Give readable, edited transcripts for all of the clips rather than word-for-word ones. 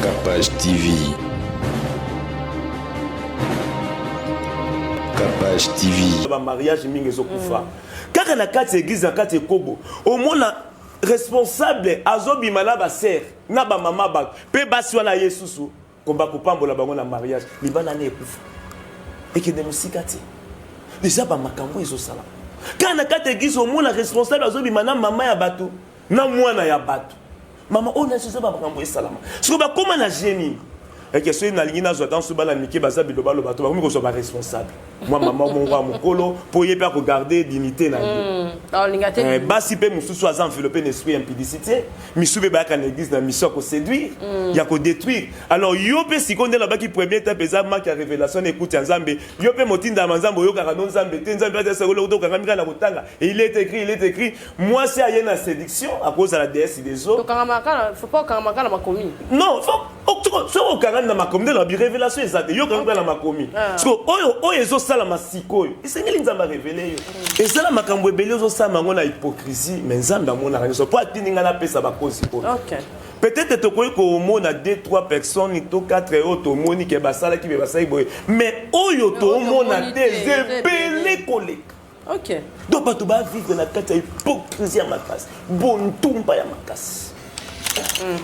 Capage TV. Capage TV. Ba mariage mingi ezokufa kaka na kati ya église, na kati ya ekobo. Omona responsable azobima na basere na bamama bato mpe basi wana, ye susu komba kopambola bango na mariage, libala na ekufa, ekende mosika te. Eza bamakambo ezosala kaka na kati ya église. Omona responsable azobima na mama ya bato, na mwana ya bato, mama oyo nyonso. Eza bamakambo esalama. Sikoyo bakóma na je nini eke soki nalingi nazwa tanso bana mike baza bilobaloba to bakomi kozwa baresponsable, mwa mama moko ya mokolo, mpo ye mpe akogarde dignité na ye. Aolinga te. Basi mpe mosusu aza enveloppé na esprit ya impudicité. Misu mpe bayaka na église na mission ya koséduire, ya kodétruire. Alors yo mpe sikoyo nde nalobaki, premier étape eza manque ya révélation na écoute ya Nzambe. Yo mpe motindama Nzambe, oyokaka no Nzambe te. Nzambe atokangami kaka na kotanga "il est écrit, il est écrit". Mwasi aye na séduction, akozala déesse des eaux. Tokangamaka, faut pas okangamaka na makomi. Non, soki okangami na makomi nde na révélation eza te. Yo okangami kaka na makomi. Siko oyo ezosalama sikoyo, esengeli Nzambe arévéler yo. Ezala makambo ebele ozosalama yango na hypocrisie, mais Nzambe amonaka nyonso, mpo atindi ngai napesa bakozi oyo. Peut-être tokoki komona 2, 3 personnes to 4 oyo tomoni ke basalaki be basalaki boye, mais oyo tomona tomoni te, te, eza eza ebele koleka. Donc bato bavivre na kati ya hypocrisie ya makasi, bontumba ya makasi.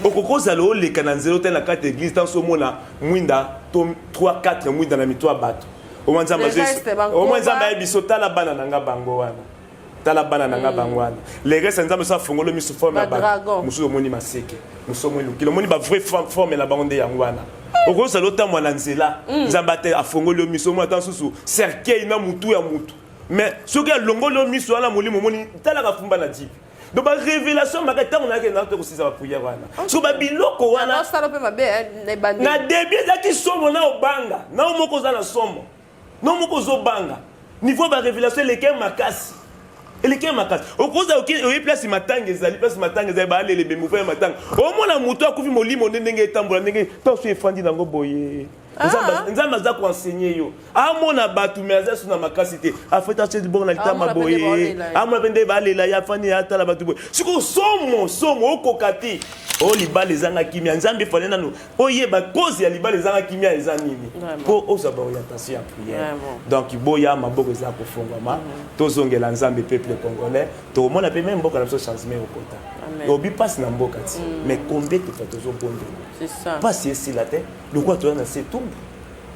Okoki ozala oleka na nzela ote na kati ya église, ntanso omona mwinda to 3, 4 mwinda na mito ya bato. Omwa Nzambe Le reste, bankoba. Omwa Nzambe ayebi biso: tala bana na nga bango wana, tala bana na nga bango wana. Le reste, Nzambe so afongoli miso, forme ya bato Badragon. Mosusu omoni maseke, mosusu omoni lokili, omoni bavrai forme na bango nde yango wana. Okozala otambola na nzela, Nzambe ate afongoli yo miso, omoni ata mosusu cercueil na mutu ya mutu, mais soki alongoli yo miso wana, molimo omoni talaka fumba na jipe. Donc barévélation maka ntango nayaki na te kosisa baprière wana, so babiloko wana. Osala mpe mabe na ebandeli. Na début ezalaki somo na obanga na yo moko, oza na somo na yo moko, ozobanga. Niveau barévélation eleki makasi, eleki makasi. Okoza oyi place matanga ezali, place matanga ezali, baalele bemouva ya matanga, omona moto akufi, molimo nde ndenge etambola, ndenge ntanso efandi nango boye. Nzambe aza koenseigner yo, amona bato, me aza so na makasi te. Afeti atie liboko na litama Amona mpe nde boye. baolela ye. Amona mpe nde balela ye, afandi, atala bato boye. Sikoyo somo, somo, okoka te. Oyo libala ezanga kimia, Nzambe efale nanu oyeba cause ya libala ezanga kimia eza nini, mpo ozwa baorientation ya prière. Donc boya, maboko eza kofongwama, tozongela Nzambe. Peuple congolais, tokomona mpe même mboka na biso changement ekokota. Amen. Obi mpasi na mboka ti, mais combien tofa tozobondela? C'est ça. Mpasi esila te, lokola toza na se tumbu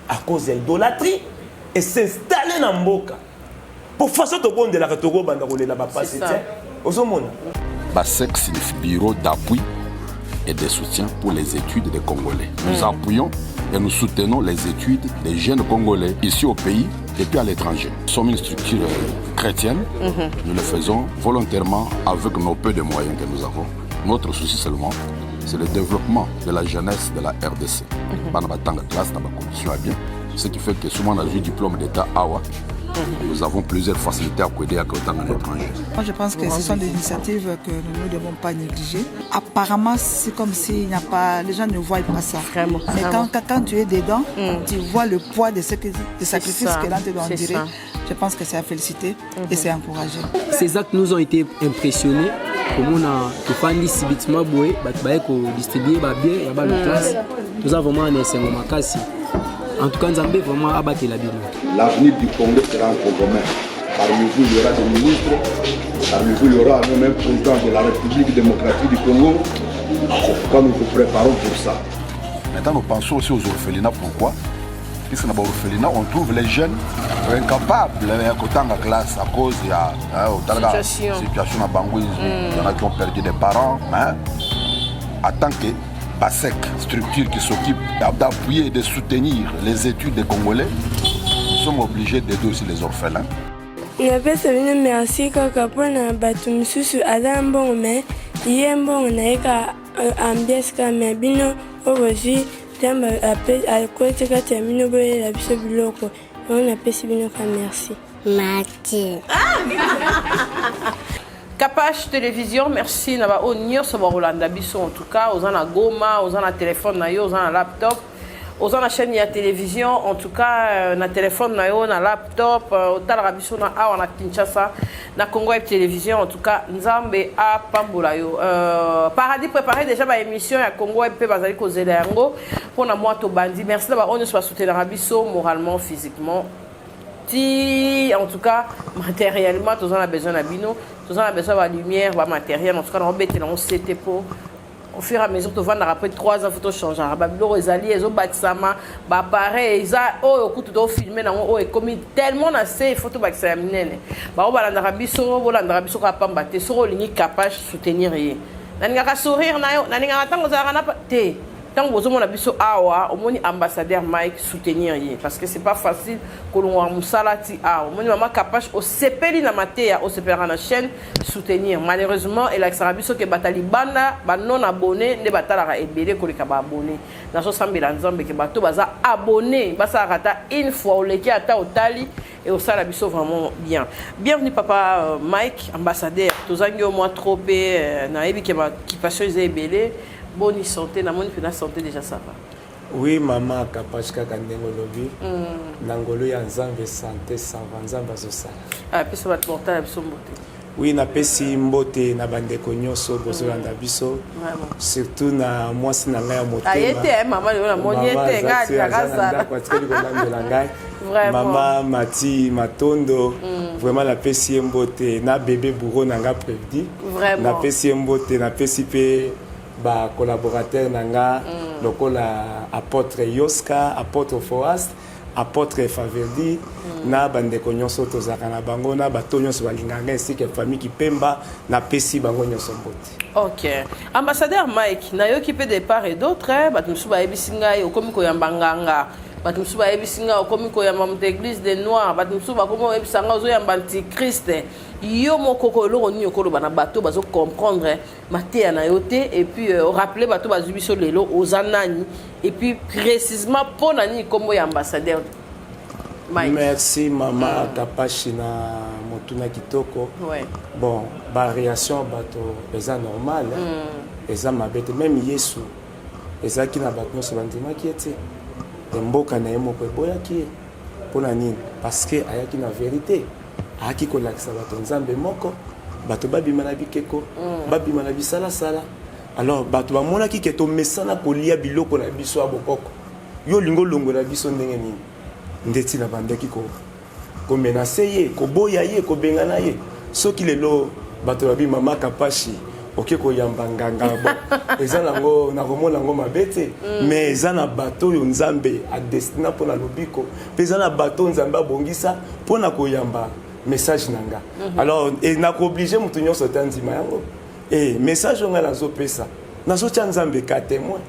à cause ya idolâtrie es'installe na mboka. Po façon tobondelaka, tokobanda kolela bapasi C'est ça. te, ozomona. BASEC signifie Bureau d'appui et de soutien pour les études des Congolais. Nous appuyons et nous soutenons les études des jeunes Congolais ici au pays et puis à l'étranger. Nous sommes une structure chrétienne. Nous le faisons volontairement avec nos peu de moyens que nous avons. Notre souci seulement, c'est le développement de la jeunesse de la RDC. Bana batanga classe dans ma condition à bien. Ce qui fait que souvent on a eu diplôme d'État awa. Nous avons plusieurs facilités à aider à autant à l'étranger. Moi, je pense que ce sont des initiatives que nous ne devons pas négliger. Apparemment, c'est comme s'il n'y a pas, les gens ne voient pas ça. Vraiment, Mais vraiment. quand tu es dedans, tu vois le poids de ce que, des sacrifices ça, que l'on te doit c'est endurer. ça. Je pense que c'est à féliciter et c'est encouragé. Ces actes nous ont été impressionnés, komona tofandi subitement boye, bato baye kodistribue babien ya bana classe. Toza vraiment na esengo makasi. En tout cas, Nzambe vraiment abatela bino. L'avenir du Congo sera en commun. Parmi vous, il y aura des ministres. Parmi vous, il y aura même un président de la République démocratique du Congo. C'est pourquoi nous vous préparons pour ça. Maintenant, nous pensons aussi aux orphelinats. Pourquoi? Puisque dans l'orphelinat, on trouve les jeunes incapables de la classe à cause de la Situation. situation à Bangui. Il y en a qui ont perdu des parents. Mais en tant que BASEC, structure qui s'occupe d'appuyer et de soutenir les études des Congolais, nous sommes obligés d'aider aussi les orphelins. Napesa bino merci kaka mpona bato mosusu aza na mbongo, mais ye mbongo na ye ka ambiance kaka, mais bino oyo bozwi, Nzambe akoti kati ya bino, boyela biso biloko yango. Napesi bino ka merci. Merci. Capache Télévision, merci na baoyo nyonso bakolanda biso. En tout cas, oza na Goma, oza na telefone na yo, oza na laptop, oza na chaîne ya télévision, en tout cas na téléphone na yo, na laptop, otalaka biso na awa na Kinshasa. Na Congo Web Télévision, en tout cas, Nzambe apambola yo. Paradis préparé déjà ba émission ya Congo Web pe bazali kozela yango pona moi to bandi. Merci na ba oyo nyonso basoutenaka biso moralement, physiquement, ti en tout cas matériellement. Toza na besoin na bino, toza na besoin ba lumière, ba matériel. En tout cas, na obetela yango sete po au fur et à mesure tovandaka, après 3 ans faut tochangeaka babiloko ezali ezobakisama, baappareil eza oyo kutu tofilme nango oyo ekomi tellement na se, il faut tobakisa ya minene. Bango balandaka biso, bolandaka biso kaka pamba te. Soki olingi capage, soutenir ye. Nalingaka sourire na yo, nalingaka ntango ozalaka na te. Ntango bozomona biso awa, omoni ambassadeur Mike, soutenir ye parce que c'est pas facile kolongwaka mosala ti awa. Omoni mama Kapache, osepeli na mateya, osepelaka na chaîne, soutenir. Malheureusement, elakisaka biso ke bato ya libanda, banon abonné nde batalaka ebele koleka baabonné. Nazosambela Nzambe ke bato baza abonné basalaka ata une fois, oleki ata otali e osala biso vraiment bien. Bienvenue, papa Mike ambassadeur. Tozangi yo mwa trop mpe nayebi ke baoccupation eza ebele. Boni santé? Namoni mpena santé déjà, ça va? Oui, mama Kapache, kaka ndenge olobi, na ngolu ya Nzambe, santé ça va, Nzambe azosala. Apesa bato mortal ya biso mbote. Oui, napesi mbote na bandeko nyonso bozolanda biso, surtout na mwasi na ngai ya motema. Aye te mama, lelo namoni ye te, ngai alingaka azala. Ndako atikali kolandela ngai, mama Mati Matondo. Vraiment, napesi ye mbote na bébé bourreau na nga Prévdi. Napesi ye mbote, napesi mpe bacollaborateur na nga lokola apôtre Yoska, apôtre Foast, apôtre Faverdi, na bandeko nyonso tozalaka na bango, na bato nyonso balingaka ngai, esika famille Kipemba, napesi bango nyonso mbote. Ok, ambassadeur Mike, nayoki mpe de part et d'autre, bato mosusu bayebisi ngai okomi koyamba nganga, bato mosusu bayebisi ngai okomi koyamba moto église de noir, bato mosusu bakomi koyebisa ngai ozoyamba antichrist. Yo moko ko eloko nini okoloba na bato bazocomprendre mateya na yo te? Et puis orappele bato bazwi biso lelo, oza nani et puis précisément mpo na nini nkombo ya ambassadeur Mike? Merci, mama Kapashi, na motuna kitoko. Bon, baréaction ya bato eza normal, eza mabe te. Même Yesu, ezalaki na bato nyonso bandimaki ye te. Mboka na ye moko eboyaki ye. Mpo na nini? Parce que ayaki na vérité, ayaki kolakisa bato Nzambe moko, bato babima na bikeko, babima na bisalasala. Alors bato bamonaki ke tomesana kolia biloko na biso ya bokoko, yo olingi olongola biso ndenge nini? Ndeti na bandaki komenacer ye, koboya ye, kobengana ye. Soki lelo bato babi mama Kapashi oke koyamba nganga, bon, eza nango, nakomona yango mabe te. Mais eza na bato oyo Nzambe adestina mpo na lobiko, mpe eza na bato oyo Nzambe abongisa mpo na koyamba message na nga. Alors nakoobliger moto nyonso te andima yango. E message oyo ngai nazopesa, nazotia Nzambe ka témoin,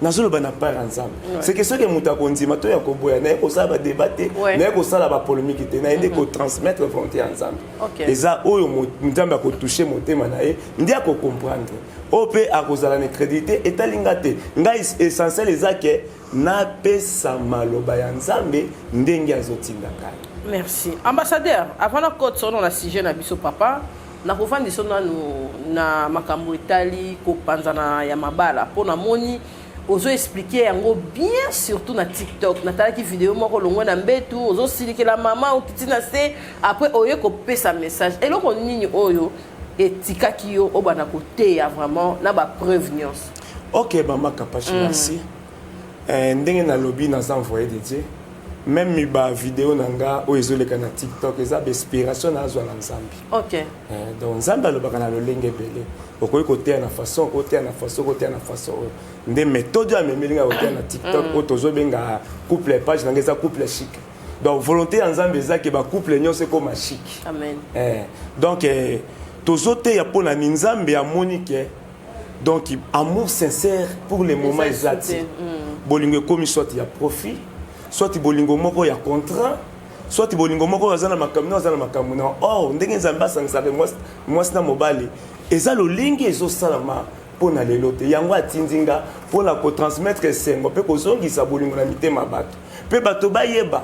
nazoloba na part ya Nzambe. C'est que soki moto akondima to ya koboya, naye kosala badébat te, naye kosala bapolémique te, naye nde kotransmettre volonté ya Nzambe. Eza oyo Nzambe akotouche motema na ye nde akocomprendre, oyo mpe akozala na crédité, etali nga te. Ngai, essentiel eza ke napesa maloba ya Nzambe ndenge azotinda ngai. Merci, ambassadeur. Avant na kote sono na sujet na biso, papa, nakofandisa nanu na makambo etali kopanzana ya mabala, mpo namoni ozo expliquer yango bien, surtout na TikTok. Natalaki video moko, longwe na mbetu, ozosilikela mama, okiti na se, après oye kopesa message. Eloko nini oyo etikaki yo obanda koteya vraiment na bapreuve nyonso? Ok, mama Kapashi, merci. Ndenge nalobi, naza envoyé de Dieu. Même bavideo na nga oyo ezoleka na TikTok eza bainspiration nazwa na Nzambe. Donc Nzambe alobaka na lolenge ebele. Okoki koteya na façon, okoteya na façon, okoteya na façon oyo. Nde méthode oyo amemeli nga koteya na TikTok, oyo tozobenga couple, page na nga eza Couple Chic. Donc volonté ya Nzambe eza ke bacouple nyonso ekóma chic. Amen. Donc tozoteya mpo na ni Nzambe amoni ke donc amour sincère pour le moment eza te. Bolingo ekomi soit ya profit, soit bolingo moko ya contrat, soit bolingo moko aza na makambo na aza na makambo na. Or ndenge Nzambe asangisaka mwasi na mobali, eza lolenge ezosalama mpo na lelo te. Yango atindi nga mpo na kotransmettre esengo mpe kozongisa bolingo na mitema ya bato, mpe bato bayeba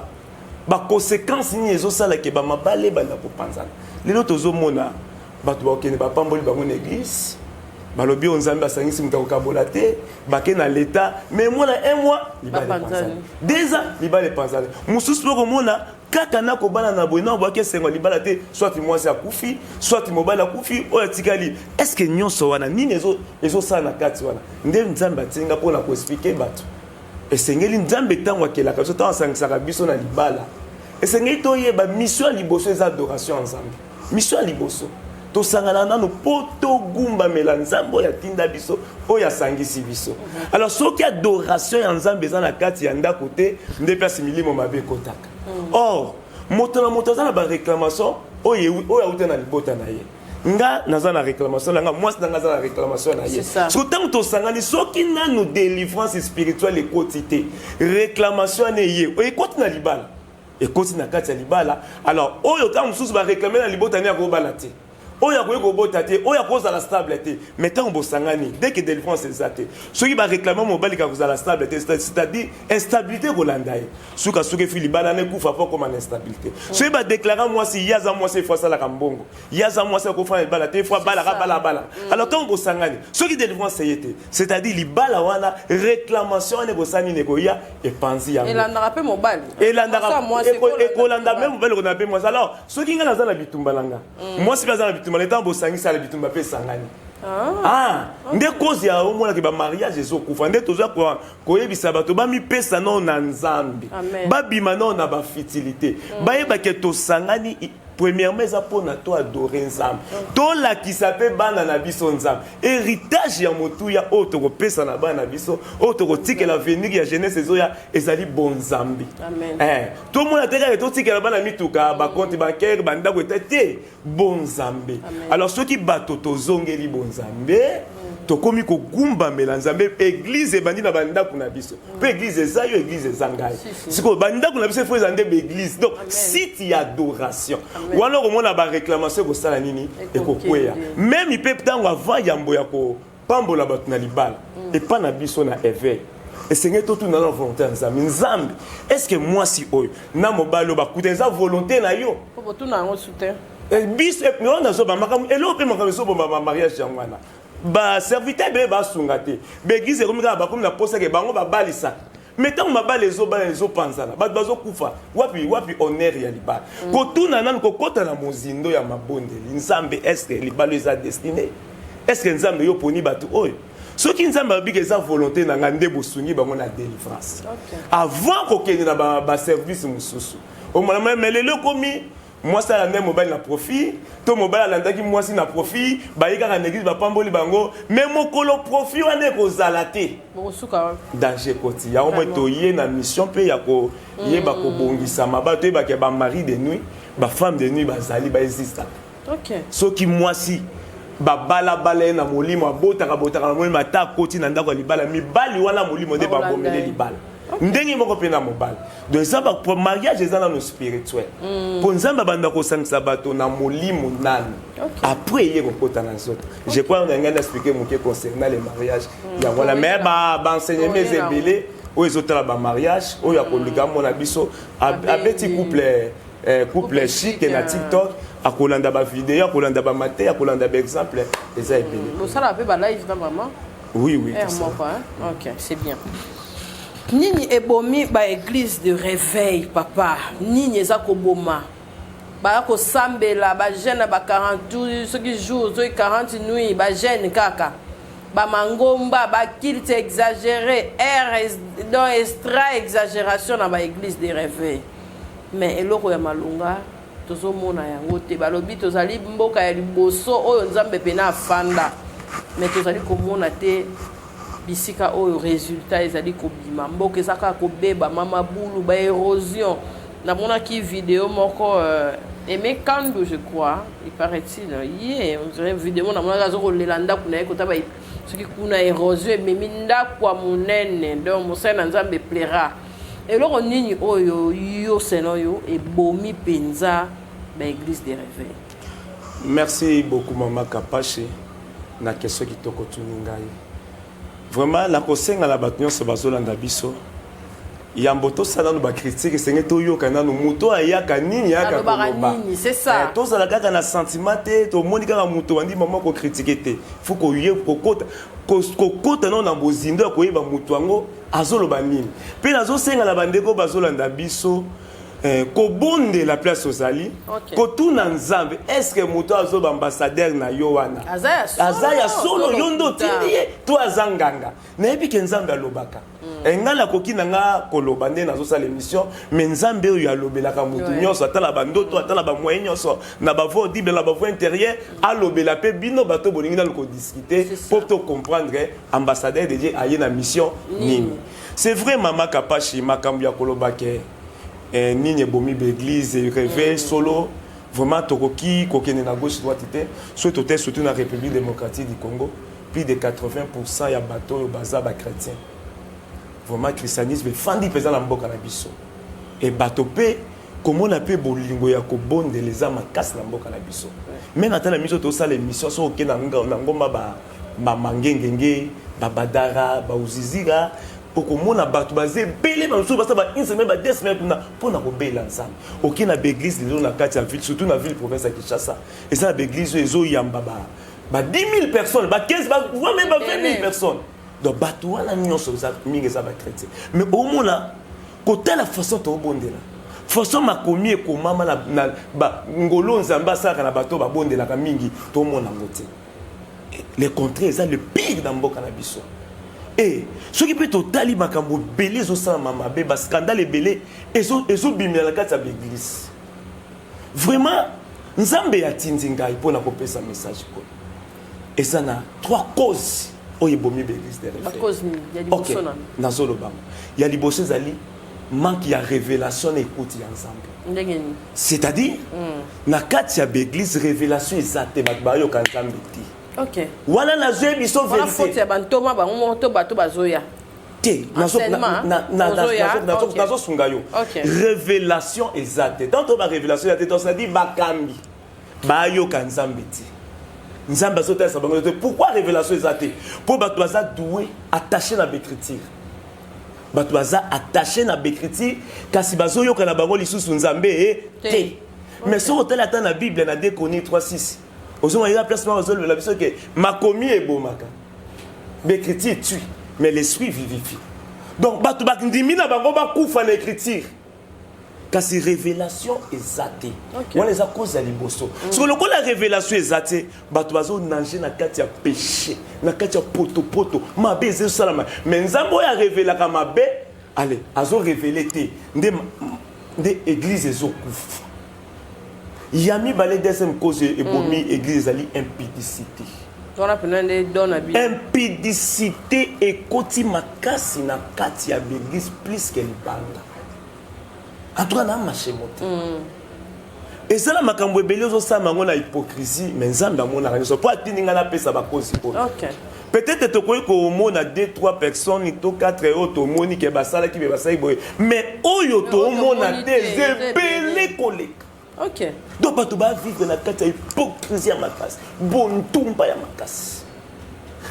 baconséquence nini ezosalaka bamabala ebanda kopanzana. Lelo tozomona bato bakokende, bapamboli bango na église, balobi oyo Nzambe asangisi, moto akokabola te. Bake na leta, mais mona, un mois, libala Bapanzani. epanzani, 2 ans, libala epanzani. Mosusu mpe komona Kaka na kobala na boye, na obwaki esengo ya libala te, soit mwasi akufi, soit mobali akufi, oyo atikali. Est-ce que nyonso wana nini ezosala na kati wana? Nde Nzambe atinga mpo na koexpliquer bato. Esengeli Nzambe ntango akelaka biso, ntango asangisaka biso na libala, esengeli toyeba mission ya liboso eza adoration ya Nzambe. Mission ya liboso, tosangana nano mpo togumbamela Nzambe oyo atinda biso, oyo asangisi biso. Alors soki adoration ya Nzambe eza na kati ya ndako te, nde place milimo mabe ekotaka. Or moto na moto aza na baréclamation oyo oyo auta na libota na ye. Nga naza na réclamation na nga, mwasi na nga aza na réclamation na ye. C'est ça. Soki ntango tosangani, soki nanu délivrance spirituelle ekoti te, réclamation wana eye ekoti na libala, ekoti na kati ya libala. Alors oyo ntango mosusu baréclame na libota ne akobala te, oyo akoki kobota te, oyo akozala stable te. Mais ntango bosangani, dès que délivrance eza te, soki baréclame mobali kaka kozala stable te, c'est-à-dire instabilité kolanda ye, suka soki efi libala na ekufa mpo akóma na instabilité. Soki badéclara mwasi, ye aza mwasi, efo asalaka mbongo, ye aza mwasi, akofana libala te, efo abalaka bala bala. Alors ntango bosangani, soki délivrance eye te, c'est-à-dire libala wana, réclamation wana ekosala nini? Ekoya epanzi yango. Elandaka mpe mobali. Elandaka. Mwasi ya mwasi. Ekolanda mpe mobali, ekolanda mpe mwasi. Alors soki ngai naza na bitumba na nga, mwasi mpe aza na bitumba na ntango bosangisi ala bitumba mpe esangani. Ah, nde cause ya omonaki bamariage ezokufa. Nde toza koyebisa bato bamipesa nao na Nzambe. Amen. Babima nao na bafutilité, bayebake tosangani premièrement eza mpona to adorer Nzambe, tolakisa mpe bana na biso Nzambe, héritage ya motuya oyo tokopesa na bana na biso, oyo tokotikela avenir ya jeunesse ezoya, ezali bonzambe. Amen. Tomona te kaka totikela bana mituka, bacompte bancaire, bandako eta te, bonzambe. Alors soki bato tozongeli bonzambe, tokomi kogumbamela Nzambe. Église ebandi na bandako na biso, mpo église eza yo, église eza ngai. Sikoyo bandako na biso efo eza nde baéglise, donc site ya adoration. Wana okomona baréclamation ekosala nini? Ekokweya. Même mpe ntango avant yambo ya kopambola bato na libala, epa na biso na éveil, esengeli totuna na volonté ya Nzambe. Nzambe, est ce que mwasi oyo na mobali oyo bakuta eza volonté na yo? Po botuna yango su te. Biso oyo nazoba makambo eloko mpe makambo ezoboma bamariage yango wana, baserviteur ebele basunga te. Baéglise ekomi kaka, bakomi na posake bango babalisaka, mais ntango mabala ezobala, ezopanzana, bato bazokufa. Wapi, wapi honneur ya libala? Kotuna nanu, kokɔta na mozindo ya mabondeli: Nzambe, est ce que libala eza destiné? Est ce que Nzambe yo poni bato oyo? Soki Nzambe alobiki eza volonté na ngai, nde bosungi bango na délivrance avant kokende na baservice mosusu. Omona, mais lelo ekomi mwasi alandaki mobali na profit, to mobali alandaki mwasi na profit, baye kaka na église, bapamboli bango, mais mokolo profit wana ekozala te, bokosuka wapi? Danger ekoti yango. Moi toye na mission mpe ya koyeba kobongisa mabala, toyebaka bamari de nuit, bafemme de nuit bazali, baexistaka. Soki mwasi babalabala ye na molimo, abotaka botaka na molimo, ata akoti na ndako ya libala, mibali wana molimo nde Bakolanda babomele ye. libala. Ndenge moko mpe na mobali. Donc eza mariage eza nano spirituel, mpo Nzambe abanda kosangisa bato na molimo nano, après eye kokota na nzoto. Je crois na ngai na expliqué moke concernant le mariage yango wana, mais baenseignement eza ebele oyo ezotala bamariage. Oyo akolika mona biso abeti couple chic na TikTok, akolanda bavideo, akolanda bamate, akolanda baexemple, eza ebele. Bosala mpe balive na mama? Oui. Heure moko, hein? Ok, c'est bien. Nini ebomi baéglise de réveil, papa? Nini eza koboma? Baya kosambela, bajeûne ba 40 soki jour, soki 40 nuit, bajeûne kaka, bamangomba, baculte exagéré, aire donc extra exagération na baéglise de réveil, mais eloko ya malonga tozomona yango te. Balobi tozali mboka ya liboso oyo Nzambe pena afanda, mais tozali komona te bisika oyo résultat ezali kobima. Mboka eza kaka kobeba, mama bulu, baérosion. Namonaki video moko, Aimé Kandu, je crois, il paraît-il, ye on dirait vidéo namonaki aza kolela ndako na ye, kota soki kuna érosion ememi ndako ya monene. Donc mosali na Nzambe plaira, eloko nini oyo yo, selon yo, ebomi mpenza baéglise de réveil? Merci beaucoup, mama Kapache, na question kitoko tuni ngai. Vraiment nakosenga na bato nyonso bazolanda biso, yambo tosala nanu bacritique, esenge toyoka nanu moto ayaka nini, ayaka Alobaka koloba. nini, c'est ça. Tozala kaka na sentiment te, tomoni kaka moto bandi mama kocritiquer te. Faut koye kokota kokota nano na bozindo ya koyeba moto yango azoloba nini. Mpe nazosenga na bandeko bazolanda biso, Kobondela place ozali, kotuna Nzambe: est-ce moto azoba ambassadeur na yo wana aza ya solo? Yo nde otindi ye to aza nganga? Nayebi ke Nzambe alobaka. Ngai nakoki na nga koloba nde nazosala émission, mais Nzambe oyo alobelaka motu nyonso, ata na bandoto, ata na bamoyen nyonso, na bavoix audible, na bavoix intérieure, alobela mpe bino bato bolingi nano kodiscuter mpo tocomprendre ambassadeur de Dieu aye na mission nini. C'est vrai, mama Kapashi, makambo ya koloba ke nini ebomi baéglise réveil solo, vraiment tokoki kokende na gauche droite te. Soki tote, surtout na République démocratique du Congo, plus de 80 ya bato oyo baza bachrétien. Vraiment, christianisme efandi mpenza na mboka na biso. E bato mpe komona mpe bolingo ya kobondela eza makasi na mboka na biso. Me ata na miso tosala émission, soki oke na ngomba bamangengenge, babadara, bauzizira, okomona bato baza ebele. Bamosusu basala ba une semaine, ba 2 semaines kuna mpona kobela Nzambe. Oke na baéglise lelo na kati ya ville, surtout na ville province ya Kinshasa, eza na baéglise oyo ezoyamba ba 10 000 personnes, ba 15, voire même ba 20 000 personnes. Donc bato wana nyonso eza mingi eza bachrétien, mais omona kotala façon tobondela, façon makomi ekomama na ngolo Nzambe asalaka na bato babondelaka mingi, tomona yango te. Le contraire eza le pire na mboka na biso. E soki mpe totali makambo ebele ezosalama mabe, bascandale ebele ezobimela na kati ya baéglise. Vraiment, Nzambe atindi ngai mpona kopesa message oyo. Eza na trois causes oyo ebomi baéglise de réveil. Nazolobango, ya liboso ezali manque ya révélation na écoute ya Nzambe. C'est-à-dire na kati ya baéglise, révélation eza te, bato bayoka Nzambe te. Wana nazoyebi biso. Vérité ya bantoma bango moko to bato bazoya? Te, nazosunga yo. Révélation eza te. Tant to barévélation eza te, to c'est-à-dire bakambi bayoka Nzambe te, Nzambe azotalisa bango te. Pourquoi révélation eza te? Mpo bato baza doué, attaché na baécriture. Bato baza attaché na baécriture, kasi bazoyoka na bango lisusu Nzambe te. Mais soki otali ata na Bible, na 2 Chroniques 3 6, ozomona eza place moko azolobela biso ke makomi ebomaka, baécriture tue, mais l'esprit vivifie. Donc bato bandimi na bango bakufa na écriture, kasi révélation eza te. Wana eza cause ya liboso. Soki lokola révélation eza te, bato bazonange na kati ya péché, na kati ya potopoto, mabe ezosalama, mais Nzambe oyo arevelaka mabe ale azorévéler te, nde église ezokufa. Ya mibale, deuxième cause ebomi église ezali impudicité. Wana mpena nde don na bino. Impudicité ekoti makasi na kati ya baéglise plus ke libanda. En tout cas, na mashemo te, ezala makambo ebele ozosalama yango na hypocrisie, mais Nzambe amonaka nyonso mpo atindi ngai napesa bakozi oyo. Peut-être tokoki komona 2 3 personnes to 4 oyo tomoni ke basalaki be basalaki boye, mais oyo tomona te eza ebele koleka. Donc bato bavivre na kati ya hypocrisie ya makasi, bontumba ya makasi.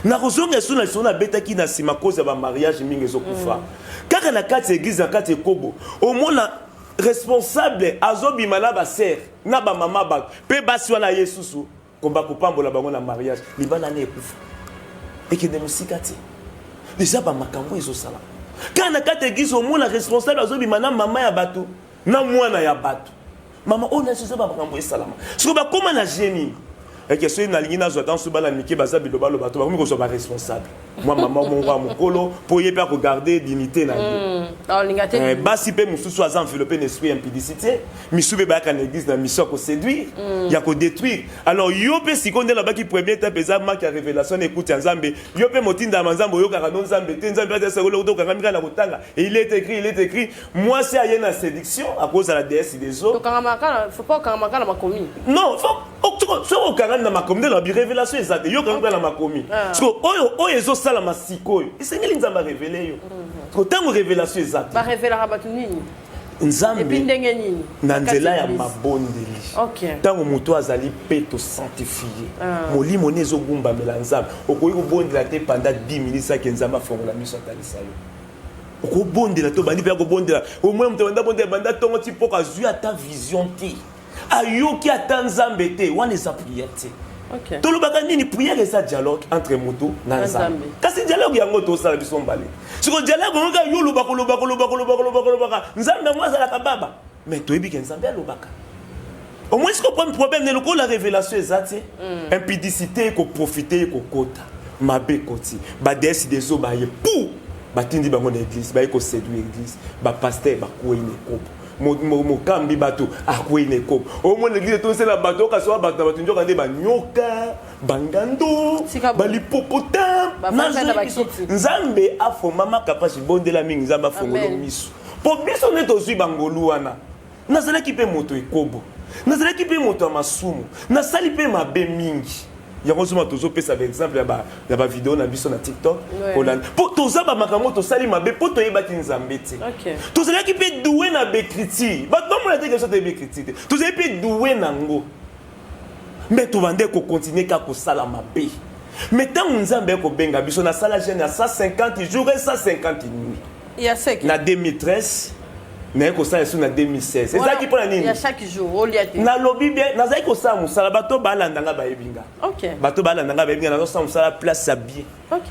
Nakozonga esu na lisolo nabetaki na nsima, cause ya bamariage mingi ezokufa kaka na kati ya église, na kati ya ekobo. Omona responsable azobima na basœur, na bamama bato mpe basi wana ye susu komba kopambola bango na mariage, libala na ekufa, ekende mosika te. Eza bamakambo ezosala kaka na kati ya église. Omona responsable azobima na mama ya bato, na mwana ya bato, mama oyo nyonso. Eza bamakambo esalama. Soki bakóma na je nini eke, soki nalingi nazwa ntango, soki bana mike baza bilobaloba to bakomi kozwa baresponsable, mwa mama moko ya mokolo, mpo ye mpe akogarde dignité na ye. Aolinga te. Basi mpe mosusu aza enveloppé na esprit ya impudicité. Misusu mpe bayaka na église na mission ya koséduire, ya kodétruire. Alors yo mpe sikoyo nde nabaki, premier étape eza manque ya révélation na écoute ya Nzambe. Yo mpe motindama Nzambe, oyokaka no Nzambe te. Nzambe atokangami kaka na kotanga "il est écrit, il est écrit". Mwasi aye na séduction, akozala déesse des eaux. Tokangamaka, faut pas okangamaka na makomi. Non, soki okangami na makomi nde na révélation eza te, yo okangami kaka na makomi. Siko oyo ezosalama sikoyo, esengeli Nzambe arévéler yo. Siko ntango révélation eza te, Barevelaka bato nini? Nzambe Et puis ndenge nini? na nzela ya Kati mabondeli. Ntango moto azali peto, sanctifié, molimo ne ezogumbamela Nzambe. Okoki kobondela te pendant 10 minutes ake Nzambe afongola miso, atalisa yo. Okobondela te, obandi mpe ya kobondela, omona moto banda bondela banda ntongo ti poko, azwi ata vision te, ayoki ata Nzambe te. Wana eza prière te. Tolobaka nini? Prière eza dialogue entre moto na Na Nzambe. Nzambe. Kasi dialogue yango tosala biso mbale. Siko dialogue yango kaka yo olobaka, olobaka, olobaka, olobaka, olobaka, olobaka, Nzambe yango azalaka baba. Mais toyebi ke Nzambe alobaka. Au moins sikoyo problème ne lokola révélation eza te, impudicité ekoprofite, ekokota mabe, ekoti badesi dezo baye pu batindi bango na église, baye koséduire église, bapasteur bakwei na ekobo, mokambi bato akwei na ekobo. Omona église etosela bato okasi wa bato na bato, nzoka nde banyoka, bangando, Sika boye. balipopotame. Bafanda na bakiti. Nzambe afomama kapasi, bondela mingi, Nzambe afongola Amen. miso, mpo biso nde tozwi bangolu wana. Nazalaki mpe moto ekobo, nazalaki mpe moto ya masumu, nasali mpe mabe mingi. Yango ozoma tozopesa baexemple ya bavideo na biso na TikTok. Kolanda mpo toza bamakambo tosali mabe mpo toyebaki Nzambe te. Tozalaki mpe doué na baécriture, bato bamona te biso toyebi écriture te, tozali mpe doué nango, mais tobande kocontinue kaka kosala mabe. Mais ntango Nzambe akobenga biso, nasala jeûne ya 150 jours et 150 nuits. Ya seki. Na 2013, naye kosala esu na 2016. Ezalaki mpo na nini? Ya chaque jour olia te. Nalobi bien, nazalaki kosala mosala, bato balanda nga bayebi nga. Bato balanda nga bayebi nga, nazosala mosala place ya bien.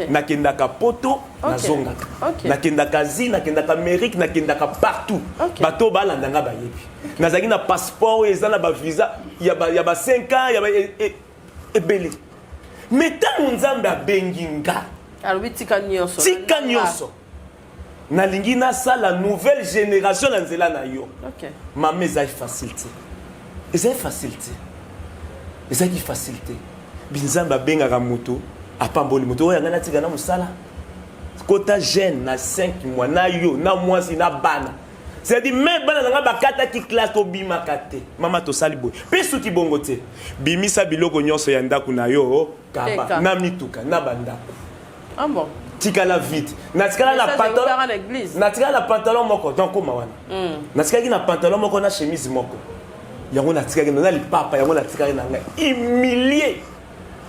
Nakendaka Poto, nazongaka. Nakendaka Asie, nakendaka Amérique, nakendaka partout. Bato balanda nga bayebi. Nazalaki na passeport oyo eza na bavisa ya ba 5 ans ya ba ebele. Mais ntango Nzambe abengi nga, alobi tika nyonso. Tika nyonso, nalingi nasala nouvelle génération na nzela na yo. Mama, ezali facile te, ezali facile te, ezalaki facile te. Binzambe abengaka moto, apamboli moto oyo yangai natika na mosala, kota jeûne na 5 mois na yo na mwasi na bana, c'est-à-dire même bana na nga bakataki classe, tobimaka te. Mama, tosali boye mpe soki bongo te, bimisa biloko nyonso ya ndako na yo, kaba. Teka. Na mituka na bandako. Ah bon. Tikala vite, natikala na Message pantalon eutaka na église. Natikala na pantalon moko, donc koma wana natikalaki na pantalon moko na chemise moko, yango natikaki na lipapa, yango natikaki na ngai humilie,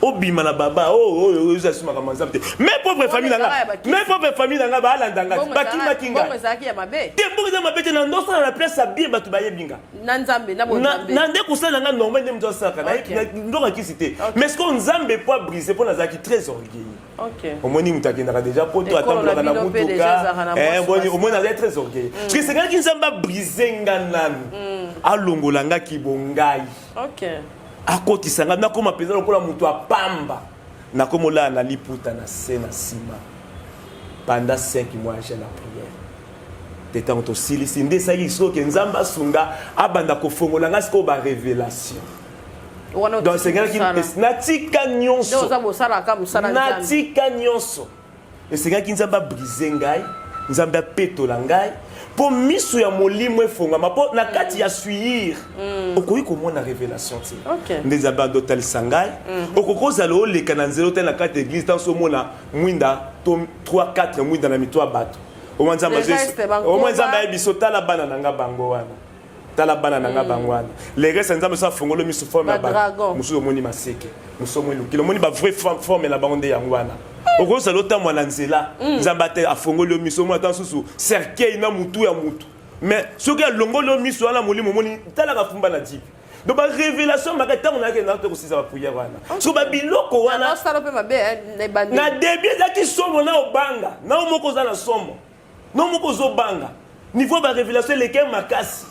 obima na baba oyo oyo eza makambo ya Nzambe te. Mes propre famille na ezalaka ya nga, bakisi. mes propre famille na nga baalanda nga, Mbongo bakimaki mbongo ngai. Ezalaki ya mabe. Te, mbongo eza mabe te, na ndosala na place ya bien, bato bayebi nga. Na Nzambe na bonzambe. Na nde kosala nga normal nde moto asalaka ndongo kisi te. Mais ce que Nzambe po abrise, mpo nazalaki très orgueilleux. Omoni moto akendaka déjà Poto, Ekolo atambolaka na na bino mpe déjà motuka. ezalaka na mwasi basi. Omoni azali très orgueilleux, parce que esengelaki Nzambe abrise nga nanu, alongola nga kibongai, akotisa nga, nakoma mpenza lokola moto apamba, nakomolala na liputa na se na nsima pendant 5 mois ya jeûne na prière te. Ntango tosilisi nde esalaki soki Nzambe asunga, abanda kofongola nga sikoyo barévélation. Wana Donc otiki esengelaki mosala. natika Nde nyonso. oza bosalaka mosala Nzambe. Natika nyonso, esengelaki Nzambe abrise ngai, Nzambe apetola ngai mpo miso ya molimo efongama, mpo na kati ya souillure okoki komona révélation te. Nde Nzambe adotalisa ngai, okoki kozala oleka na nzela, otali na kati ya église, ntanso omona mwinda to 3 4 mwinda na mito ya bato, omwa Nzambe Le reste, bankomba. Omwa Nzambe ayebi biso: tala bana na nga bango wana, tala bana na nga bango wana. Le reste, Nzambe so afongoli miso, forme ya bato. Badragon. Mosusu omoni maseke, mosusu omoni lokili, omoni bavrai forme na bango nde yango wana. Okozala otambola na nzela, Nzambe ate afongoli yo miso, omoni ata mosusu cercueil na mutu ya mutu. Mais soki alongoli yo miso wana, molimo omoni, talaka fumba na jipe. Donc barévélation maka ntango nayaki na te kosisa baprière wana, so babiloko wana. Osala mpe mabe eh, na ebandeli. Na début ezalaki somo na obanga na yo moko, oza na somo na yo moko, ozobanga. Niveau barévélation eleki makasi,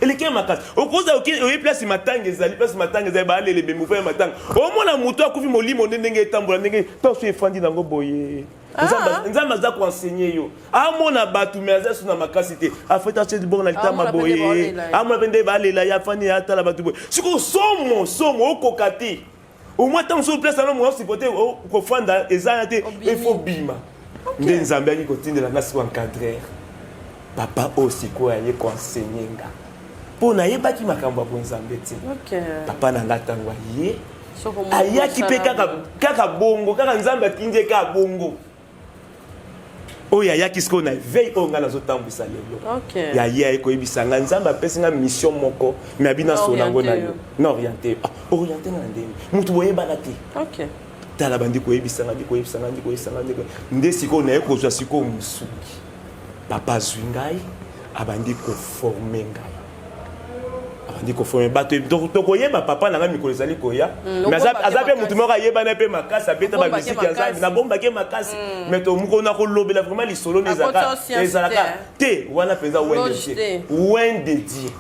eleki makasi. Okoza oye place matanga ezali, place matanga ezali, baalele ebembe ya matanga, omona moto akufi, molimo nde ndenge etambola, ndenge ntanso efandi nango boye. Nzambe aza koenseigner yo, amona bato me aza so na makasi te, afeti atie bongo na litama. Amona mpe nde Boye baolela ye. amona mpe nde balela ye, afandi atala bato boye. Sikoyo somo somo, okoka te. Au moins ntango soki place wana moya supporte kofanda eza ya te, Obimi. il faut bima. Nde Nzambe ayaki kotindela nga sikoyo encadreur, papa oyo sikoyo aye koenseigner nga, mpo nayebaki makambo ya bonzambe te. Papa na nga ntango aye, Soko moko ayaki mpe osala kaka boye. Kaka bongo, kaka Nzambe atindi ye kaka bongo. Oyo ayaki sikoyo na veille oyo ngai nazotambwisa lelo, ya ye aye koyebisa ngai: Nzambe apesi ngai mission moko, me abi nasola yango na Orienté yo, na orienté. Ah, orienté nga na ndenge motu boyebana te. Tala, bandi koyebisa nga, ndi koyebisa nga, ndi koyebisa nga, nde sikoyo naye kozwa sikoyo mosungi. Papa azwi ngai, abandi koformer ngai, abandi koformer bato. Tokoyeba papa na ngai mikolo ezali koya. Mais obombake aza mpe makasi. motu moko ayebana mpe makasi, abeta Obombake bamiziki ya Nzambe. makasi. Nabombake makasi, mais mokolo na kolobela vraiment lisolo nde Akoti ezalaka science ezalaka te, te wana mpenza oint de Loge Dieu, te. oint de Dieu.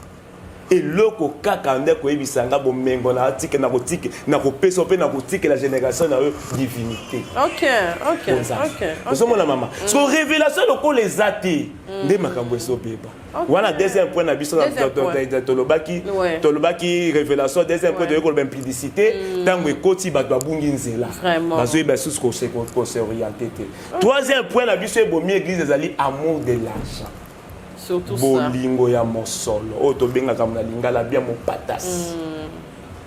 Eloko kaka nde koyebisa nga, bomengo na atike, na kotike, na kopesa mpe na kotikela génération na yo divinité. Ozomona, mama, so révélation lokola eza te, nde makambo ezobeba wana. Deuxième point na biso tolobaki, tolobaki révélation. Deuxième point, toyei koloba impudicité. Ntango ekoti, bato babungi nzela, bazoyeba lisusu kos'orienter te. Troisième point na biso ebomi église ezali amour de l'argent, bolingo ya mosolo, oyo tobengaka na lingala bia mopatasi.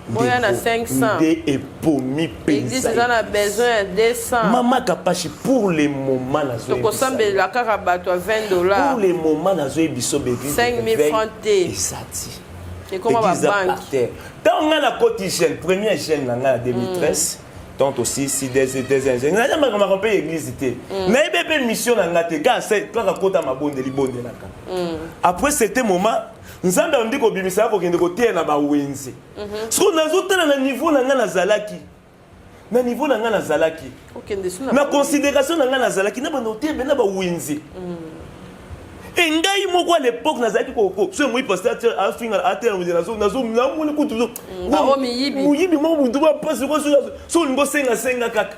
Boya na 500. Nde ebomi. Mpenza eza na besoin ya 200. Mama Kapashi, pour le moment tokosambela kaka bato ya 20 $. Pour le moment nazoyebi biso baeglise 5000 francs te. Eza ti ekoma babanke. Ntango ngai nakoti jeune, premier jeune na ngai na 2013, tant aussi deuxième jeune, nazamakamaka mpe église te, nayebi mpe mission na ngai te, kaka kota mabondeli, bondelaka. Après certain moment, Nzambe andi kobimisaka kokende koteya na bawenze. Siko nazotala na niveau na ngai nazalaki, na niveau na ngai nazalaki, na considération na ngai nazalaki na banda koteya mpe na bawenze. E ngai moko à l'époque nazalaki, so emoi pasteur afinga, atela, namoni kutu moyibi moko, mutu bapasi. So olingi osengasenga kaka,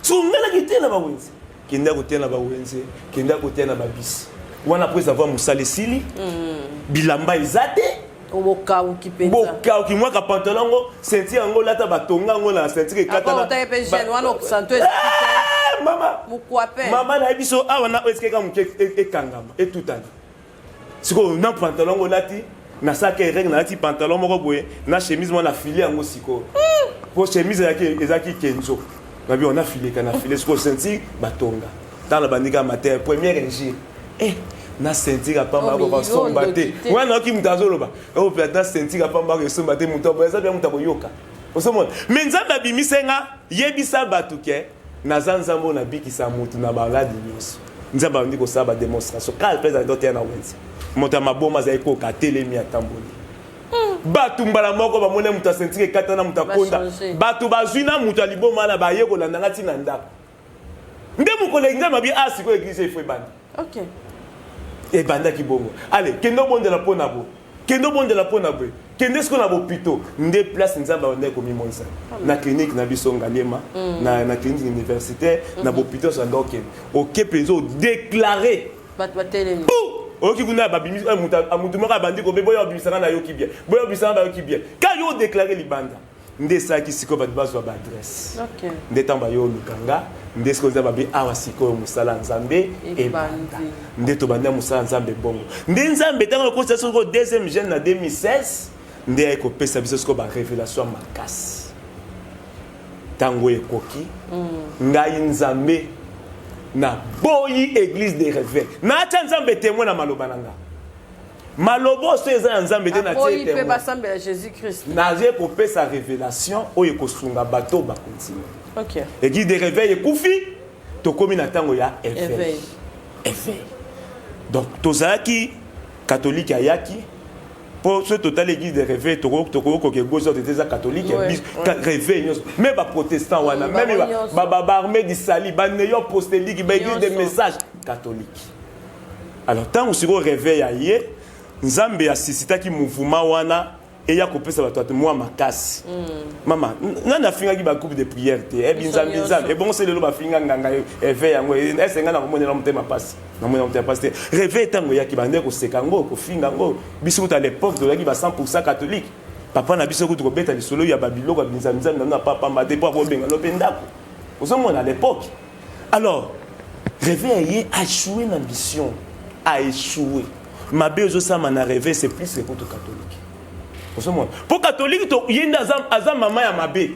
so ngai naki te na bawenze, kende koteya na bawenze, kende koteya na babisi wana. Après avoir mosala esili, bilamba eza te. Bokauki mpenza. Bokauki, mwaka pantalon yango, ceinture yango olata, batonga yango na ceinture. Ekatana. Mama, mama nayebi so awa na oyo esikeka moke, ekangama, etutani. Sikoyo na pantalon yango olati, nasalaka erreur, nalati pantalon moko boye na chemise moko na file yango. Sikoyo po chemise ezalaki kenzo, nabi ona fileka na file. Sikoyo ceinture batonga, ntango na bandika matin, première injure, eh, na ceinture apamba akoka somba te. Wana nayoki moto azoloba oyo mpe na ceinture apamba ako esomba te. Moto aboye eza bia moto akoyoka, ozomona. Mais Nzambe abimise nga, yebisa bato ke naza Nzambe oyo nabikisa motu na maladi nyonso. Nzambe abandi kosala badémonstration kala mpe ezali toteya na wenze. Moto ya maboma azali koka, atelemi, atamboli. Bato mbala moko bamoni moto aceinture ekata na moto akonda. Bato bazwi na moto ya liboma wana, baye kolanda nga ntina ndako. Nde mokolo Nzambe abi: "A sikoyo église efo ebanda." Ebandaki bongo. Ale, kende obondela mpo na bo, kende obondela mpo na boye, kende sikoyo na bopito. Nde place Nzambe abandaki komimonisa na clinique na biso Ngaliema, na clinique universitaire, na bopito nyonso. Anda okende, oke mpenza odéclarer. Bato batelemi. Oyoki kuna babimisi mutu moko abandi kobe boya obimisanga, nayoki bien, boya obimisanga, bayoki bien. Ka yo odéclarer libanda, nde esalaki sikoyo bato bazwa baadresse. Nde ntango bayo oluka nga, nde sikoyo Nzambe abi: "Awa sikoyo mosala ya Nzambe ebanda." Nde tobanda mosala ya Nzambe bongo. Nde Nzambe ntango ekosala sikoyo deuxième jeune na 2016, nde aye kopesa biso sikoyo barévélation ya makasi. Ntango ekoki, ngai Nzambe naboyi église de réveil, naatya Nzambe témoin na maloba na nga. Maloba oso eza ya Nzambe te, natie mpe basambela Jésus Christ. Naye kopesa révélation oyo ekosunga bato bakontinue. Église de réveil ekufi, tokómi na ntango ya éveil. Éveil, donc tozalaki catholique, ayaki mpo soki totali église de réveil, tokoki koke gauche te, eza catholique réveil nyonso, mais baprotestant wana, même baarmée du salut, banéo apostolique, baéglise de message catholique. Alors ntango sikoyo réveil aye, Nzambe asuscitaki mouvement wana eya kopesa bato ate mwa makasi. Mama, nani afingaki bagroupe de prière te? Ebi Nzambe, Nzambe ebongo se lelo bafinga nganga éveil yango. Ese ngai nakomonela motema pasi, namonela motema pasi te. Réveil ntango eyaki, bande koseka yango, kofinga yango. Biso kutu à l'époque tozalaki ba 100 catholique. Papa na biso kutu kobeta lisolo ya babiloko ya binzambi-nzambi nano apapamba te, mpo akobenga no mpe ndako. Ozomona, à l'époque. Alors réveil aye, a échoué na mission, a échoué. Mabe ezosama na réveil, c'est plus que kutu catholique. Ozomona, mpo catholique to ye nde aza mama ya mabe.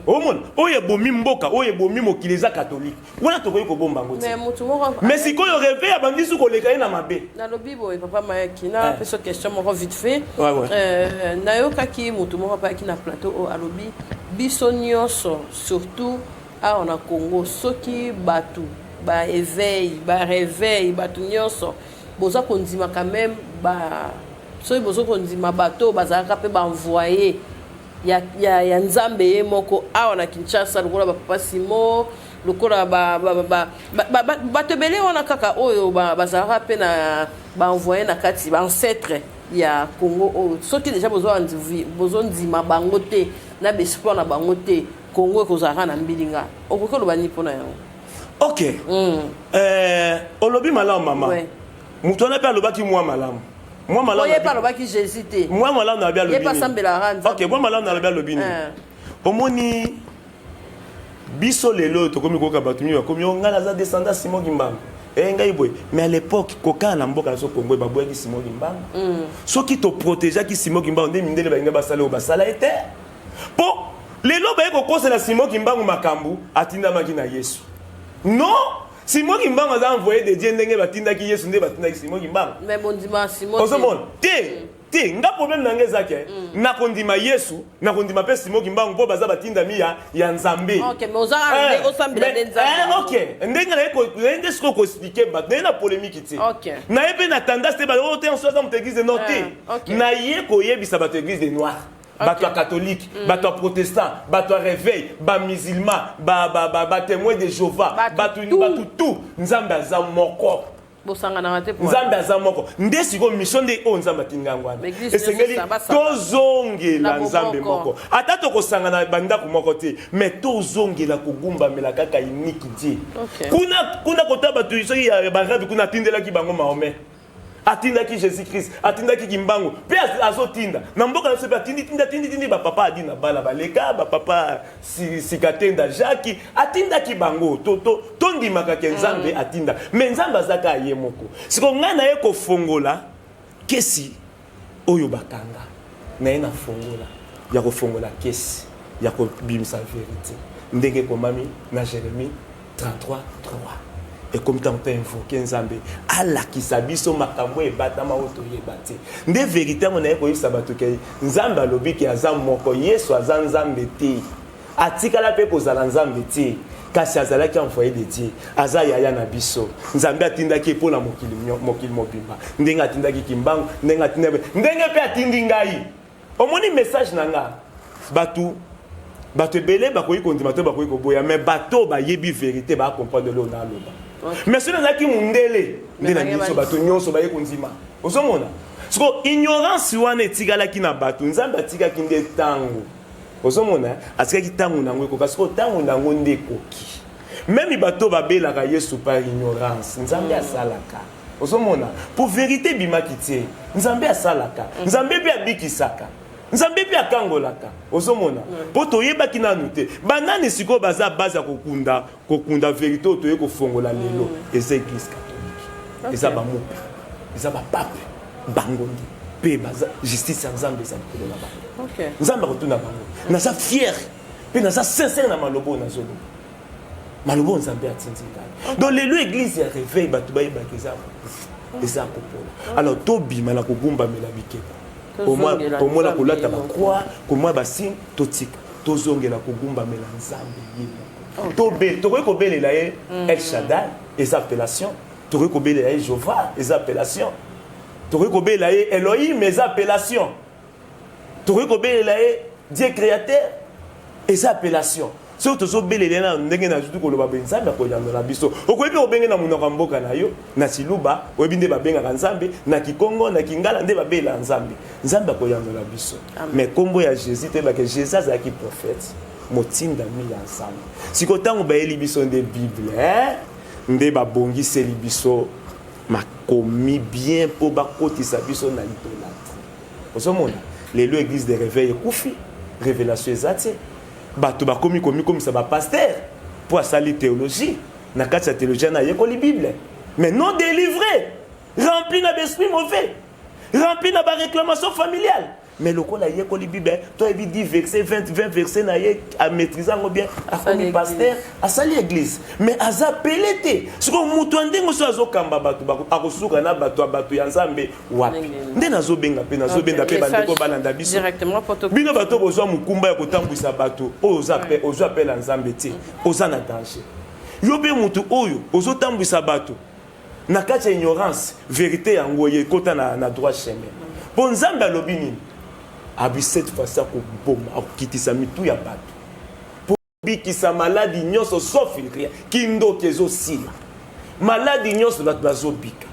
Omona oyo ebomi mboka, oyo ebomi mokili eza catholique wana, tokoki kobomba yango te. Mais motu moko Mais sikoyo réveil abandi su koleka ye na mabe. Nalobi boye, papa Mayaki, napesa question moko vite fait. Ouais. Nayokaki motu moko apayaki na plateau oyo, alobi biso nyonso, surtout awa na Congo, soki bato baéveil, baréveil, bato nyonso boza kondima quand même ba, soki boza kondima bato oyo bazalaka mpe baenvoye ya Nzambe ye moko awa na Kinshasa, lokola bapapa Simo, lokola bato ebele wana kaka oyo bazalaka mpe na baenvoye na kati, baancêtre. ya Congo oyo soki deja bozondima bango te na baespoir na bango te, Congo ekozalaka na mbilinga. Okoki oloba nini mpona yango? Ok, olobi malamu, mama. Moto wana mpe alobaki mwa malamu, mwa malamu. Ye mpe alobaki Jésus te. Mwa malamu nalobi, alobi. Ye mpe asambelaka Nzambe. Ok, mwa malamu nalobi, alobi nini? Omoni, biso lelo oyo tokomi koyoka bato mingi bakomi: "O, ngai naza descendant Simon Kimbangu, e ngai boye." Mais à l'époque, kokala na mboka na biso Kongo, baboyaki Simon Kimbangu. Soki toprotégeaki Simon Kimbangu nde mindele balingi basala oyo basala ye te, mpo lelo baye kokosela Simon Kimbangu makambo atindamaki na Yesu. Non, Simon Kimbangu aza envoyé de Dieu. Ndenge batindaki Yesu nde batindaki Simon Kimbangu. Mais bondima Simon te. Ozomona te, te, nga problème na nga eza ke nakondima Yesu, nakondima mpe Simon Kimbangu, mpo baza batindami ya Nzambe. Ok, mais oza nde osambela nde Nzambe. Ok, ndenge naye nde sikoyo koexpliquer bato, naye na polémique te. Naye mpe na tendance te, bato te nso aza moto église non te. Naye koyebisa bato église de noir, bato ya catholique, bato ya protestant, bato ya réveil, bamusulman, batémoin de Jéhovah, Bato bato tout. bato tout, Nzambe aza moko. Bosanganaka te. Nzambe aza moko. Nde sikoyo mission nde oyo Nzambe atingi yango wana. Église Esengeli nyonso basanga. tozongela Na Nzambe bomoko. moko. Ata tokosangana bandako moko te, mais tozongela kogumbamela kaka unique Dieu. Kuna kuna kota bato soki ya barabe kuna, atindelaki bango Mahomet, atindaki Jésus Christ, atindaki Kimbangu mpe azotinda na mboka na biso mpe atindi, tindi, atindi, tindi bapapa adi na bala baleka bapapa Sikatenda Jacques, atindaki bango. Tondimaka ke Nzambe atinda, mais Nzambe aza kaka ye moko. Siko ngai naye kofongola kesi oyo bakanga, naye na fongola ya kofongola kesi ya kobimisa vérité ndenge ekomami na Jérémie 33 3. Ekomi ntango to invoquer Nzambe alakisa biso makambo ebatama oyo toyeba te. Nde vérité yango naye koyebisa bato ke Nzambe alobi ke aza moko. Yesu aza Nzambe te, atikala mpe kozala Nzambe te, kasi azalaki envoyé de Dieu, aza yaya na biso. Nzambe atindaki ye mpo na mokili, mokili mobimba, ndenge atindaki Kimbangu, ndenge atindaki, ndenge mpe atindi ngai. Omoni message na nga, bato ebele bakoki kondima to bakoki koboya, mais bato bayebi vérité bacomprendre lelo naloba. Mais soki nazalaki mundele nde na biso, bato nyonso baye kondima. Ozomona siko ignorance wana etikalaki na bato. Nzambe atikaki nde ntango, ozomona, atikaki ntango nango ekoka. Sikoyo ntango nango nde ekoki. Même bato babelaka Yesu par ignorance, Nzambe asalaka. Ozomona, po vérité ebimaki te. Nzambe asalaka, Nzambe mpe abikisaka, Nzambe mpe akangolaka. Ozomona, mpo toyebaki nanu te banani sikoyo baza base ya kokunda vérité oyo toye kofongola lelo. Eza église catholique, eza bamupe, eza bapape, bango nde mpe baza. Justice ya Nzambe eza likolo na bango. Nzambe akotuna bango. Naza fier mpe naza sincère na maloba oyo nazoloba, maloba oyo Nzambe atindi ngai. Donc lelo église ya réveil, bato bayebaka eza kokufa, eza kopola. Alors tobima na kogumbamela bikeko, komona kolata bacroix, komona basigne, totika, tozongela kogumbamela Nzambe ye moko. Tokoki kobelela ye El Shaddai, eza appellation. Tokoki kobelela ye Jehova, eza appellation. Tokoki kobelela ye Elohim, eza appellation. Tokoki kobelela ye Dieu créateur, eza appellation. Soki tozobelela ye na ndenge nazuti koloba boye, Nzambe akoyandola biso. Okoki mpe kobenge na monoko ya mboka na yo, na Chiluba oyebi nde babengaka Nzambe, na Kikongo, na Kingala nde babelela Nzambe. Nzambe akoyandola biso. Mais nkombo ya Jésus, toyebake Jésus azalaki prophète motindami ya Nzambe. Sikoyo ntango bayeli biso nde Bible, nde babongiseli biso makomi bien mpo bakotisa biso na idolâtrie. Ozomona lelo église de réveil ekufi, révélation eza te. Bato bakomi komikomisa bapasteur mpo asali théologie. Na kati ya théologie wana ayekoli Bible, mais non délivré, rempli na baesprit mauvais, rempli na baréclamation familiale. Mais lokola ayekoli Bible to ayebi 10 verset, 20, 20 verset na ye, amaîtrise yango bien, akomi pasteur, asali église, mais aza pele te. Sikoyo moto ya ndenge so azokamba bato, akosuka na bato ya bato ya Nzambe wapi? Nde nazobenga mpe nazobenda mpe bandeko balanda biso. Bino bato bozwa mokumba ya kotambwisa bato oyo ozwa appel ya Nzambe te, oza na danger. Yo mpe motu oyo ozotambwisa bato na kati ya ignorance, vérité yango ye ekota na droit chemin. Mpo Nzambe alobi nini? Abi cette fois-ci akoboma, akokitisa mitu ya bato mpo bikisa maladi nyonso sauf rien. Kindoki ezosila, maladi nyonso bato bazobika.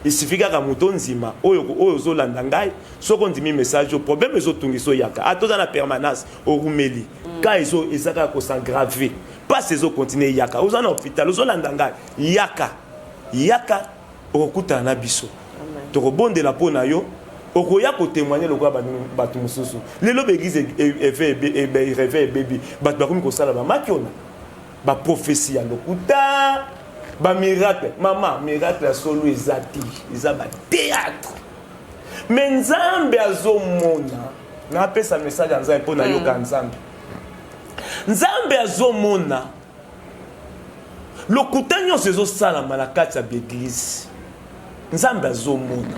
Il suffit kaka moto ondima oyo oyo ozolanda ngai. Soki ondimi message oyo, problème ezotungisa, oyaka. Ata oza na permanence, orumeli ka ezo eza kaka kos'aggraver, mpasi ezocontinuer, yaka. Oza na hôpital, ozolanda ngai, yaka, yaka, okokutana na biso, tokobondela mpo na yo, okoya kotémoigner lokola bato mosusu. Lelo baéglise réveil ebebi, bato bakomi kosala bamakiona, baprophétie ya lokuta, bamiracle. Mama, miracle ya solo eza te, eza bathéâtre. Mais Nzambe azomona. Napesa message ya Nzambe mpo nayoka Nzambe. Nzambe azomona lokuta nyonso ezosalama na kati ya baéglise. Nzambe azomona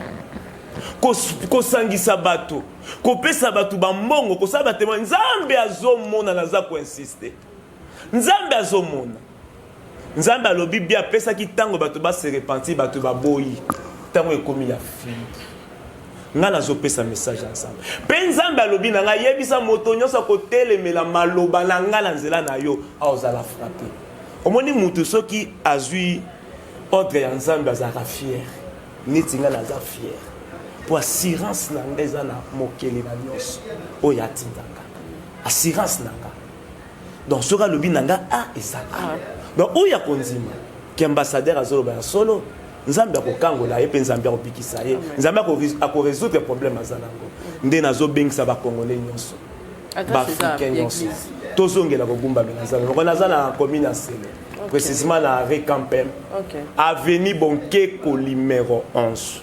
kosangisa bato, kopesa bato bambongo, kosala batémoin. Nzambe azomona. Naza koinsister, Nzambe azomona. Nzambe alobi bi apesaki ntango bato base repentir, bato baboyi. Ntango ekomi ya fini, ngai nazopesa message ya Nzambe. Mpe Nzambe alobi na ngai: yebisa moto nyonso akotelemela maloba na ngai na nzela na yo, aozala frappé. Omoni, mutu soki azwi ordre ya Nzambe, azalaka fier. Neti ngai naza fier po assurance na ngai eza na mokeli na nyonso oyo atindanga. Assurance na nga, donc soki alobi na nga a, eza a. Donc oyo akondima ke ambassadeur azoloba ya solo, Nzambe akokangola ye mpe Nzambe akobikisa ye, Nzambe akorésoudre problème aza nango. Nde nazobengisa bacongolais nyonso, baafricain nyonso, tozongela kogumbamela Nzambe moko. Naza na commune ya Nsele, précisément na Recampem, avenue Bonkeko numéro 11.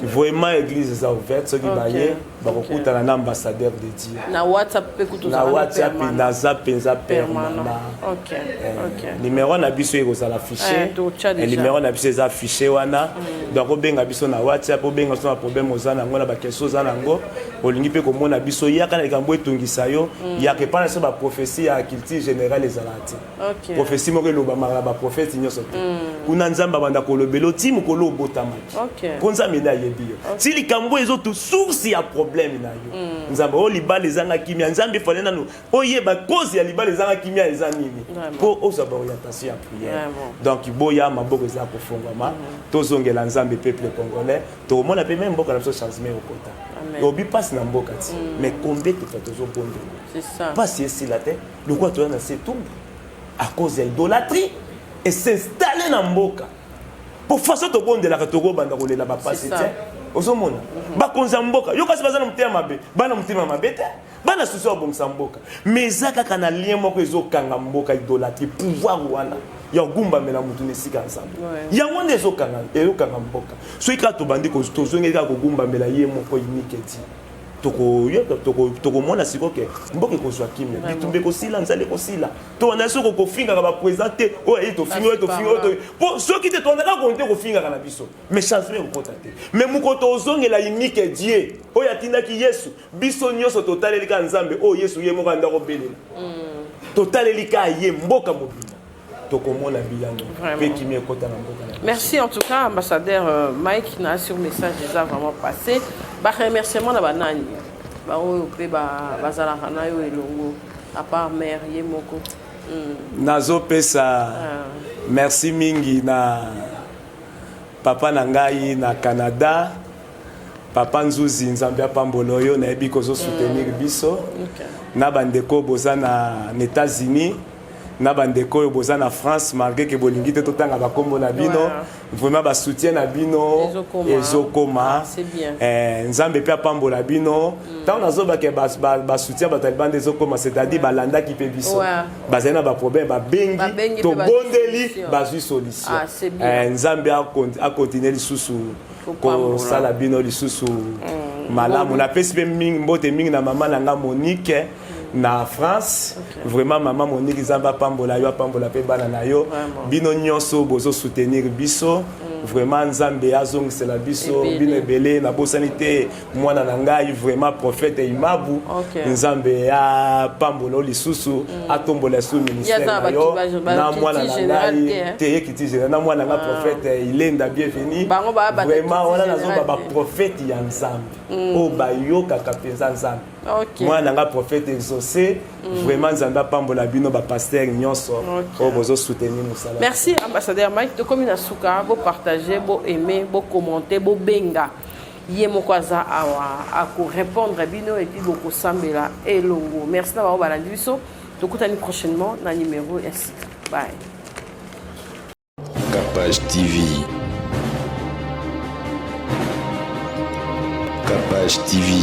Vraiment, église eza ouverte. Soki baye, bakokutana na ambassadeur de Dieu. Na WhatsApp mpe kutu? Na WhatsApp naza mpenza permanent. Numéro na biso ekozala affiché, numéro na biso eza affiché wana. Donc obenga biso na WhatsApp, obenga biso na problème oza nango, na baquestion oza nango, olingi mpe komona biso, yaka na likambo etungisa yo, yaka epai na biso. Baprophétie ya culture générale ezalaka te. Prophétie moko elobamaka na baprophète nyonso te. Kuna Nzambe abanda kolobela oti mokolo obotamaki, mpo Nzambe nde ayebi yo ti likambo ezotu source ya problème na yo. Nzambe oyo libala ezanga kimia, Nzambe efale nanu oyeba cause ya libala ezanga kimia eza nini, mpo ozwa baorientation ya prière. Donc boya, maboko eza kofungwama. Tozongela Nzambe, peuple congolais. Tokomona mpe même mboka na biso changement ekokota. Obi mpasi na mboka ti, mais kombe tofa tozobondela, mpasi esila te. Lokola toza na se tumbu à cause ya idolâtrie es'installer na mboka, po façon tobondelaka, tokobanda kolela bapasi te. Ozomona bakonzi ya mboka yo, kasi baza na motema mabe, bana motema mabe te, bana susu ya kobongisa mboka, mais eza kaka na lien moko ezokanga mboka, idolâtrie, pouvoir wana ya kogumbamela motu na esika ya Nzambe. Yango nde ezokanga mboka. Soki kaka tobandi, tozongeli kaka kogumbamela ye moko unique ti tokomona sikoyo ke mboka ekozwa kimia, bitumba ekosila, nzala ekosila. Tobanda soki kofingaka baprésident te, oyo aye tofingi, oyo tofingi, oyo po soki te, tobandaka konte kofingaka na biso, mais changement ekokota te. Mais mokolo tozongela unique Dieu oyo atindaki Yesu, biso nyonso totaleli kaka Nzambe oyo Yesu ye moko anda kobelela, totaleli kaka ye, mboka mobimba tokomona biyano mpe kimia ekota na mboka na. Merci en tout cas, ambassadeur Mike, na sur message eza vraiment passé. Baremerciement na banani baoyo mpe bazalaka na yo elongo, à part mare ye moko? Nazopesa merci mingi na papa na ngai na Canada, papa Nzuzi, Nzambe apambola oyo nayebi kozosoutenir biso, na bandeko boza na États-Unis, na bandeko oyo boza na France, malgré ke bolingi te totanga bakombo na bino. Vraiment, basoutien na bino ezokoma. Nzambe mpe apambola bino. Ntango nazobake basoutien bato ya libanda ezokoma, c'est-à-dire balandaki mpe biso, bazali na baproblème, babengi, tobondeli, bazwi solution. Nzambe akontinue lisusu kosala bino lisusu malamu. Napesi mpe mbote mingi na mama na nga Monique na France. Vraiment, mama Monique, Nzambe apambola yo, apambola mpe bana na yo. Bino nyonso bozosoutenir biso, vraiment Nzambe azongisela biso bino ebele. Nabosani te mwana na ngai, vraiment prophète Imabu. Nzambe apambola yo lisusu, atombola lisusu ministère na yo, na mwana na ngai te, ye kiti général, na mwana na ngai prophète Ilenda, bienvenu. Vraiment, wana nazoba baprophète ya Nzambe oyo bayokaka mpenza Nzambe. Okay. Mwana na nga prophète exaucé, vraiment Nzambe apambola bino ba pasteur nyonso oyo bozo soutenir mosala. Merci ambassadeur Mike, tokomi na suka, bo partager, bo aimer, bo commenter, bo benga. Ye moko aza awa ako répondre bino et puis bokosambela elongo. Merci na bango balandi biso. Tokutani prochainement na numéro ya sika. Bye. Capage TV. Capage TV.